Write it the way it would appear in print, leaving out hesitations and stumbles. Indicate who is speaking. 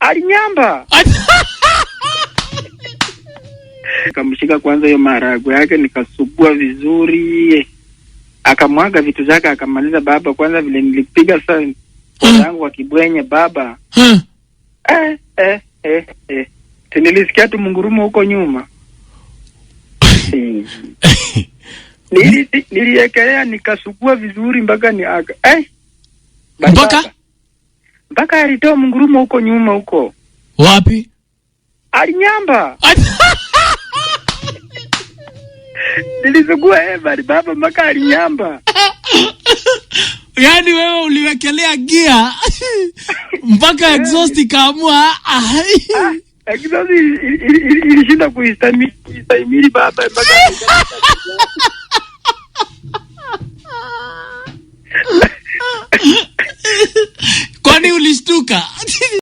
Speaker 1: Alinyamba. Nikamshika kwanza hiyo maharagwe yake nikasugua vizuri, akamwaga vitu zake akamaliza. Baba, kwanza vile nilipiga sasa yangu wa kibwenye baba, eh, eh, eh, eh. Si nilisikia tu mungurumo huko nyuma. Niliekelea nikasugua vizuri mpaka ni aka eh.
Speaker 2: Mpaka?
Speaker 1: Mpaka alitoa mungurumo huko nyuma huko.
Speaker 2: Wapi?
Speaker 1: Alinyamba. Nilisugua bali baba mpaka alinyamba.
Speaker 2: Yaani wewe uliwekelea gia mpaka exhaust ikaamua.
Speaker 1: Exhaust ilishinda kuistahimili baba mpaka
Speaker 2: Kwani ulishtuka?